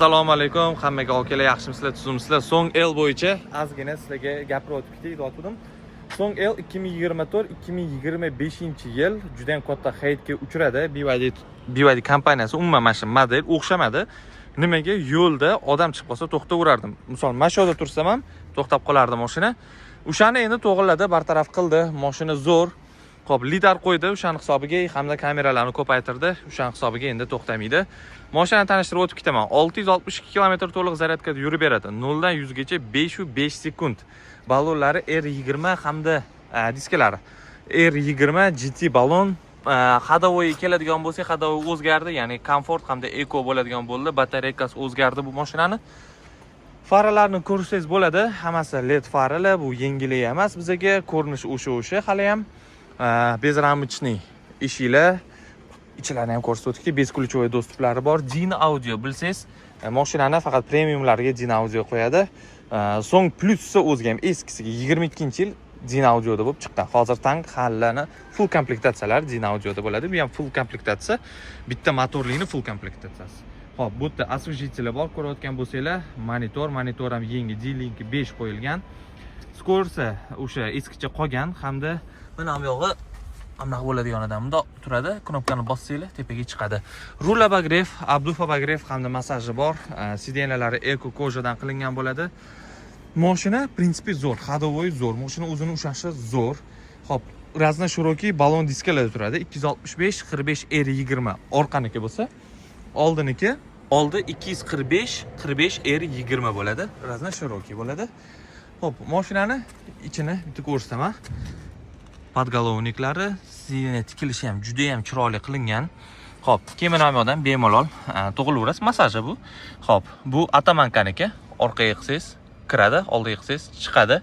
Assalomu alaykum hammaga, akalar, yaxshimisizlar, tuzukmisizlar? Song L bo'yicha ozgina sizlarga gapirib o'tib ketay deyotgandim. Song L 2024 2025 yil juda ham katta хейт ga uchradi. BYD kompaniyasi umuman mana shu model o'xshamadi. Nimaga? Yo'lda odam chiqib qolsa, to'xtaverardim. Misol, mana shu yerda tursam ham to'xtab qolardi mashina. O'shani endi to'g'irladi, bartaraf qildi. Mashina zo'r. Xo'p, lidar qo'ydi, o'shani hisobiga hamda kameralarni ko'paytirdi. O'shani hisobiga endi to'xtamaydi. Mashinani tanishtirib o'tib ketaman. 662 km to'liq zaryadkada yurib beradi. 0 dan 100 gacha 5,5 sekund. Ballonlari R20 hamda diskalari R20 GT ballon. Ходовой keladigan bo'lsak, ходовой o'zgardi, ya'ni komfort hamda eko bo'ladigan bo'ldi. Batareykasi o'zgardi bu mashinani. Faralarni ko'rsangiz bo'ladi, hammasi LED faralar, bu yengillik emas bizaga, ko'rinishi o'sha hali ham. Безрамочный eshiklar, ichilarini ham ko'rsatib o'tdik, бесключевой доступ lari bor. Dynaudio bilsangiz, mashinani faqat premiumlarga Dynaudio qo'yadi. Song Plus'si o'ziga ham eskisiga 22 yil Dynaudioda bo'lib chiqqan. Hozir Tang Hanlarni full komplektatsiyalar Dynaudioda bo'ladi. Bu ham full komplektatsiya, bitta motorlikni full komplektatsiyasi. Xo'p, bu yerda освежитель bor, ko'rayotgan bo'lsanglar, monitor, monitor ham yangi D-Link 5 qo'yilgan. Скорость o'sha eskicha qolgan hamda mana bu yog'i anaqa bo'ladiganidan bundoq turadi, knopkani bossanglar, tepaga chiqadi. Rul обогрев, обдув, обогрев hamda massaji bor. Сиденья lari эко кожа dan qilingan bo'ladi. Mashina, в принципе, zo'r, ходовой zo'r, mashina o'zini ushlashi zo'r. Xo'p, разноширокий balon diskalarda turadi. 265 45 R20 orqaniki bo'lsa, oldiniki, oldi 245 45 R20 bo'ladi, разноширокий bo'ladi. Xo'p, mashinani ichini bitta ko'rsataman. Подголовник lari, сиденье tikilishi ham juda ham chiroyli qilingan. Xo'p, keyin mana bu yoqdan bemalol tug'ilaverasiz. Massaji bu. Xo'p, bu оттоманка niki. Orqaga qilsangiz kiradi, oldiga qilsangiz chiqadi.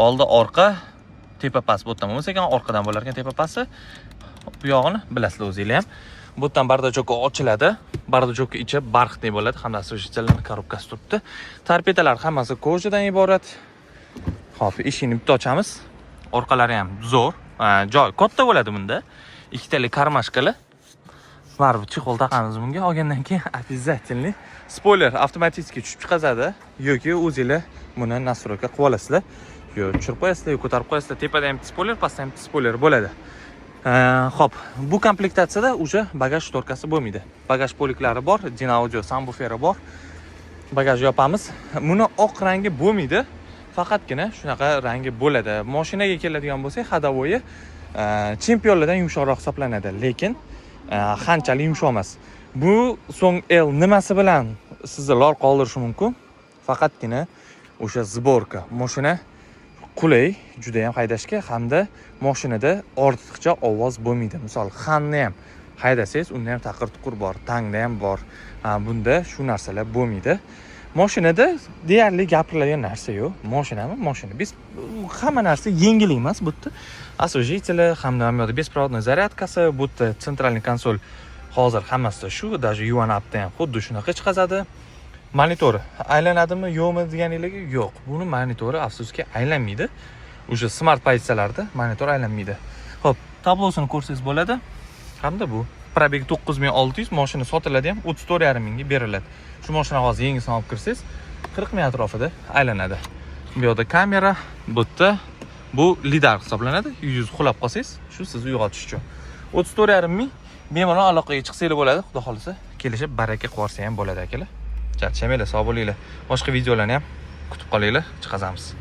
Oldi, orqa, tepa, past bu yerdan bo'lmasa ekan, orqadan bo'lar ekan tepa pasti. Bu yog'ini bilasizlar o'zinglar ham. Bu yerdan бардачок ochiladi. Бардачок ichi бархатный bo'ladi hamda освежитель коробка si turibdi. Торпеда lar hammasi кожа dan iborat. Xo'p, eshikni bitta ochamiz. Orqalari ham zo'r. Joy katta bo'ladi bunda. Ikkitalik кармашка lar. Baribir чехол taqamiz bunga. Olgandan keyin обязательно spoiler avtomatik tushib chiqazadi yoki o'zinglar buni настройка qilib olasizlar. Yo tushirib qo'yasizlar, yo ko'tarib qo'yasizlar. Tepada ham spoiler, pastda ham spoiler bo'ladi. Xo'p, bu komplektatsiyada уже bagaj шторка si bo'lmaydi. Bagaj полик lari bor, Dynaudio subwoofer i bor. Bagaj yopamiz. Buni oq rangi bo'lmaydi. Faqatgina shunaqa rangi bo'ladi. Mashinaga keladigan bo'lsak, ходовой i chempionlardan yumshoqroq hisoblanadi, lekin qanchalik yumshoq emas. Bu Song L nimasi bilan sizni lol qoldirishi mumkin? Faqatgina o'sha сборка. Mashina qulay juda ham haydashga hamda mashinada ortiqcha ovoz bo'lmaydi. Misol, Xanni ham haydasangiz, unda ham taqir tuqur bor, Tangda ham bor. Ha, bunda shu narsalar bo'lmaydi. Mashinada deyarli gapiriladigan narsa yo'q. Mashinami? Mashina. Biz hamma narsa yengil emas bu yerda. Освежители hamda bu yerda беспроводной зарядка si, bu yerda центральный konsol, hozir hammasida shu, даже Yuan Up'da ham xuddi shunaqa chiqazadi. Monitori aylanadimi, yo'qmi deganinglarga, yo'q. Buni monitori, afsuski, aylanmaydi. Уже smart pozitsiyalarda monitor aylanmaydi. Xo'p, tablosini ko'rsangiz bo'ladi. Hamda bu пробег 9600, mashina sotiladi ham 34,5 mingga beriladi. Shu mashina hozir yangisini olib kirsangiz, 40 ming atrofida aylanadi. Bu yoqda kamera, bu yerda bu lidar hisoblanadi. Yuz qulab qolsangiz, shu sizni uyg'otish uchun. 34,5 ming, bemalol aloqaga chiqsanglar bo'ladi. Xudo xohlasa, kelishib baraka qilib yuborsa ham bo'ladi, akalar. Charchamanglar, sog' bo'linglar. Boshqa videolarni ham kutib qolinglar, chiqazamiz.